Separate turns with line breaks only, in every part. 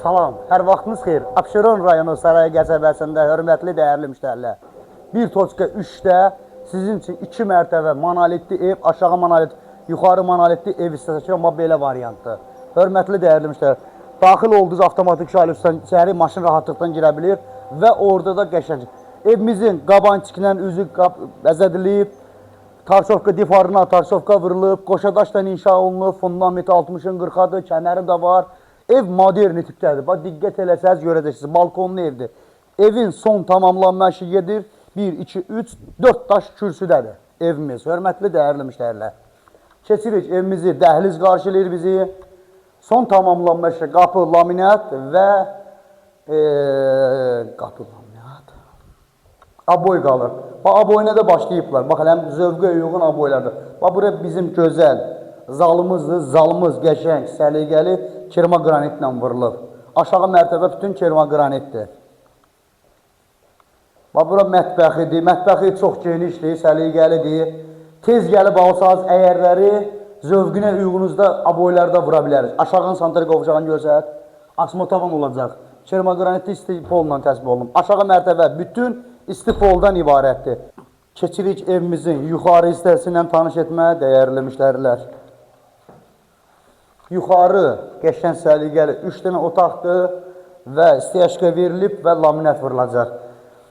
Salam, hər vaxtınız xeyir. Abşeron rayonu Saray qəsəbəsində hörmətli, dəyərli müştərilər. 1.3-də sizin üçün 2 mərtəbə monolitli ev, aşağı monolit, yuxarı monolitli ev hissəsi, amma belə variantdır. Hörmətli, dəyərli müştərilər, daxil olduğunuz avtomatik şalüsdən içəri maşın rahatlıqdan girə bilir və orada da qəşəng. Evimizin qabançiklə üzü bəzədilib, Tarşovka divarına tarşovka vurulub, qoşa daşla inşa olunub, fundamenti 60-ın 40-adır, kəməri də var. Ev moderni tipdədir. Bax diqqət eləsəniz görəcəksiniz. Balkonlu evdir. Evin son tamamlanma işi gedir. 1, 2, 3, 4 daş kürsüdədir evimiz. Hörmətli, dəyərli müştərilər. Keçirik evimizi, dəhliz qarşılayır bizi. Son tamamlanma işi qapı, laminat və qapı, laminat. Aboy qalır. Bax aboyuna da başlayıblar. Bax həm zövqə uyğun aboylardır. Bax bura bizim gözəl zalımızdır. Zalımız qəşəng, səliqəli kerma qranitlə vurulub. Aşağı mərtəbə bütün kerma qranitdir. Bax bura mətbəxidir. Mətbəxi çox genişdir, səliqəlidir. Tez gəlib alsanız əyərləri zövqünə uyğunuzda aboylarda vura biləriz. Aşağının santral qovşağını görsət, asma tavan olacaq. Kerma qranitli isti polla təsbih olunub. Aşağı mərtəbə bütün isti poldan ibarətdir. Keçirik evimizin yuxarı hissəsi ilə tanış etməyə dəyərli müştərilər. Yuxarı qəşəng səliqəli 3 dənə otaqdır və istəyəşqə verilib və laminat vurulacaq.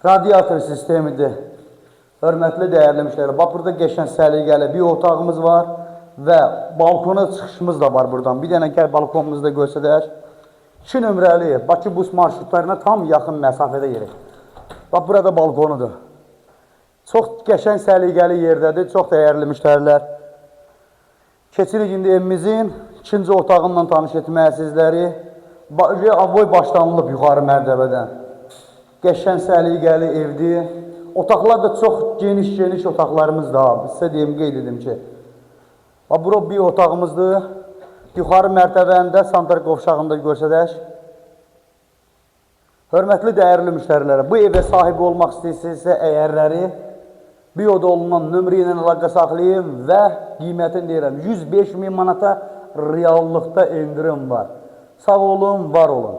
Radiator sistemidir. Hörmətli dəyərli müştərilər, bax burada qəşəng səliqəli bir otağımız var və balkona çıxışımız da var buradan. Bir dənə gəl balkonumuzu da göstərək. 2 nömrəli Bakı bus marşrutlarına tam yaxın məsafədə yeri. Bax burada balkonudur. Çox qəşəng səliqəli yerdədir, çox dəyərli müştərilər. Keçirik indi evimizin ikinci otağından tanış etməyə sizləri. Aboy başlanılıb yuxarı mərtəbədən. Qəşəng səliqəli evdir. Otaqlar da çox geniş-geniş otaqlarımız da. Sizə deyim, qeyd edim ki. Bax, bura bir otağımızdır. Yuxarı mərtəbəndə santral qovşağında göstərək. Hörmətli, dəyərli müştərilərə, bu evə sahib olmaq istəyirsinizsə əyərləri bioda olunan nömrə ilə əlaqə saxlayın və qiymətini deyirəm 105 min manata reallıqda endirim var. Sağ olun, var olun.